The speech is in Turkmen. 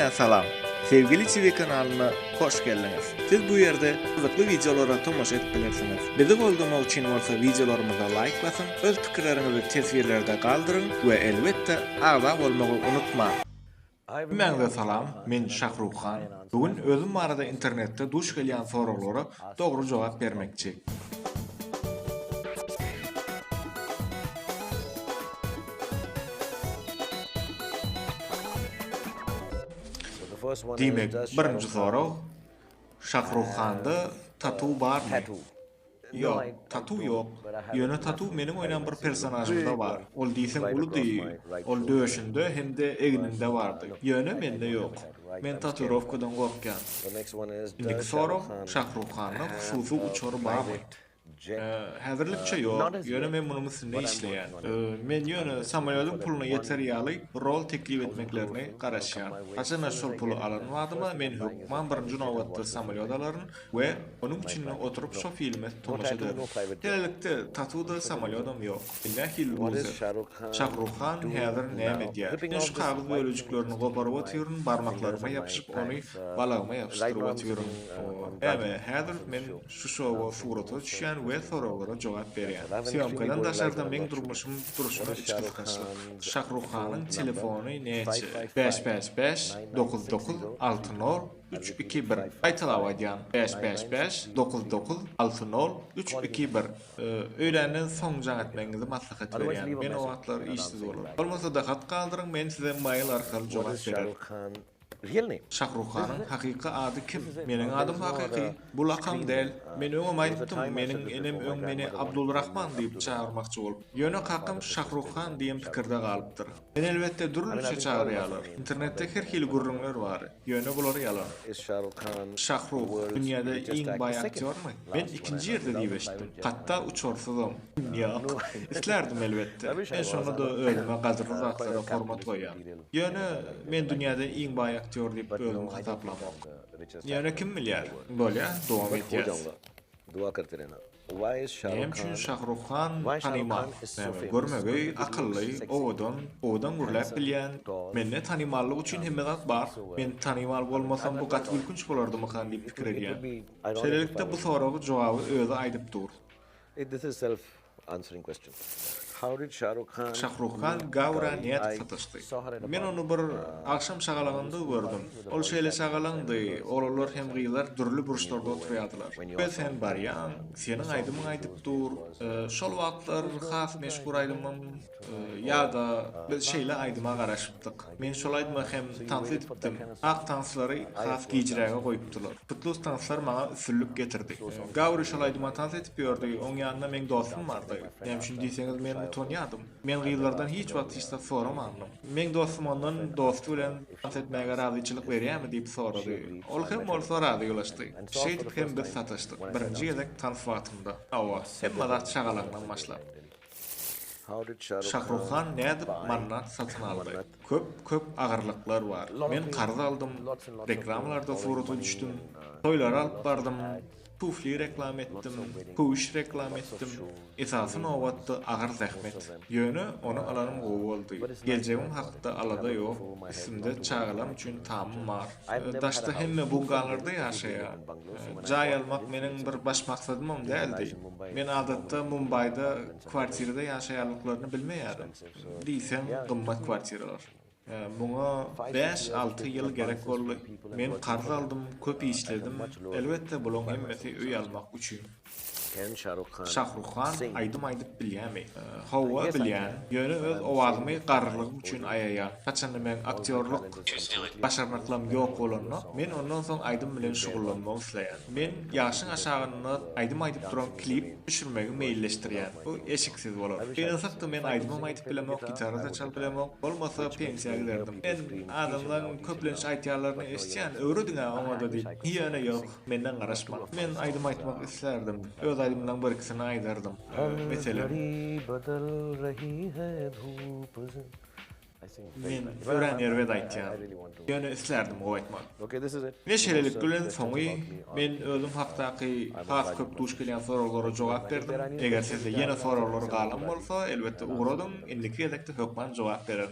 Hemmä salam! Sevgili TV kanalyna hoş geldiňiz. Siz bu ýerde gyzykly wideolara tomaşa edip bilersiňiz. Bizi goldamak üçin bolsa wideolarymyza laýk basyň, öz pikirleriňizi teswirlerde galdyryň we elbetde agza bolmagy unutmaň! Hemmäňize salam, men Şahruh Han. Bu gün özüm barada internetde duş gelýän soraglara dogry jogap bermekçi. Diýmek, birinji sorag, Şahruh Handa tatu barmy? Ýok, tatu ýok. Ýöne tatu meniň oýnan bir personažymda bar. Ol diýseň uludy, ol döşünde hem-de egninde bardy. Ýöne mende ýok. Men tatuirowkadan gorkýan. Indiki sorag, Şahruh Handa hususy uçary barmy? Häzirlikçe ýok, ýöne men munuň üstünde işleýän. Men ýöne samolýodyň puluna ýeter ýaly rol teklip etmeklerine garaşýan. Haçanda şol puly alan badyma men hökman birinji nobatda samolýot alaryn we onuň içinde oturyp şo filme tomaşa ederin. Şeýlelikde tatu-da samolýodam ýok. Men nähili luzer. Şahruh Han häzir näme edýär? Men şu kagyz bölejiklerini goparyp otyryn, barmaklaryma ýapyşyp ony balagyma ýapyşdyryp otyryn. Näme, häzir men Şu şowa surata düşýän we soraglara jogap berýän. Sýomkadan daşarda meň durmuşym durşuna içgysgynçlyk. Şahruh Hanyň telefony näçe? Bäş bäş bäş, dokuz dokuz, alty nol, üç iki bir. Gaýtalap aýdýan, bäş bäş bäş, dokuz dokuz, alty nol, üç iki bir. Öýländen soň jaň etmegiňizi maslahat berýän. Men o wagtlar işsiz bolaryn. Bolmasa-da hat galdyryň, men size mail arkaly jogap bererin. Şahruh Hanyň hakyky ady kim? Meniň adym hakyky. Bu lakam däl. Men öňem aýtdym, meniň enem öň meni Abdulrahman diýip çagyrmakçy bolup. Ýöne kakam Şahruh Han diýen pikirde galypdyr. Meni elbetde dürlüçe çagyrýarlar. Internetde her hili gürrüňler bar. Ýöne bular ýalan. Şahruh dünýäde iň baý aktýormy? Men ikinji ýerde diýip eşitdim. Hatda uçarsyzam. Ýok. Islärdim elbetde. Men şonda-da özüme gadyrly zatlara hormat goýýan. Ýöne men dünýäde iň baý aktýor diýip özümi hasaplamok. Ýöne kim bilýär? Bolýa, dowam edýäs. Näme üçin Şahruh Han tanymal? Näme, görmegeý, akylly, owadan, owadan gürläp bilýän. Mende tanymallyk üçin hemme zat bar. Men tanymal bolmasam bu gaty gülkünç bolardymykan diýip pikir edýän. Şeýlelikde bu soragy jogaby özi aýdyp dur. Şahruh Han Gaura nädip sataşdy? Men ony bir agşam şagalaňynda gördüm. Ol şeýle şagalaňdy, oglanlar hem gyzlar dürli burçlarda oturýardylar. We sen barýaň, seniň aýdymyň aýdyp dur. Şol wagtlar has meşhur aýdymym Ýa-da biz şeýle aýdyma garaşypdyk. Men şol aýdyma hem tans edipdim. Ak tanslary has gijräge goýupdylar. Putlus tanslar maňa üstünlik getirdi. Gauri şol aýdyma tans edip ýördi, oň ýanynda meň dostum bardy. Näme üçin diýseňiz men utanýadym. Men gyzlardan hiç wagt hiç zat soramandym. Meň dostum ondan dosty bilen tans etmäge razyçylyk berýärmi diýip sorady. Ol hem bolsa razylaşdy. Şeýdip hem biz sataşdyk. Birinji gezek tans wagtynda. Hawa, hemme zat şagalaňdan başlap. Şahruh Han nädip Mannat satyn aldy? Köp, köp agyrlyklar bar. Men karz aldym, reklamalarda surata düşdüm, toýlara alyp bardym, tufli reklama etdim, köwüş reklama etdim. Esasy nobatda agyr zähmet. Ýöne ony alanym gowy boldy. Geljegim hakda alada ýok, üstümde çagalarym üçin tamym bar. Daşda hemme bungalarda ýaşaýar. Jaý almak meniň bir baş maksadymam däldi. Men adatda Mumbaýda kwartirada ýaşaýanlyklaryny bilmeýärdim. Diýseň gymmat kwartiralar. Muňa bäş-alty ýyl gerek boldy. Men karz aldym, köp işledim. Elbetde, bulaň hemmesi öý almak üçin. Şahruh Han aýdym aýdyp bilýämi? Hawa, bilýän. Ýöne öz owazymy garrylygym üçin aýaýan. Haçanda meň aktýorlyk başarnyklarym ýok bolanda, men ondan soň aýdym bilen şugullanmak isleýän. Men ýaşyň aşagynda aýdym aýdyp duran klip düşürmegi meýilleşdirýän. Bu eşiksiz bolar. Gynansak-da men aýdymam aýdyp bilemok, gitara-da çalyp bilemok. Bolmasa pensiýa giderdim. Men adamlaň köplenç aýtýanlaryny eşitýän, öwrediň-ä oňa-da diýip. Ýöne ýok, menden garaşmaň. Men aýdym aýtmak islärdim. Öz aýdymlaň bir-ikisini aýdardym. Meselem. Men örän erbet aýtýan. Ýöne islärdim gowy aýtmak. Ine şeýlelik bilen soňy men özüm hakdaky has köp duş gelýän soraglara jogap berdim. Eger sizde ýene soraglar galan bolsa elbetde ugradyň, indiki gezekde hökman jogap bererin.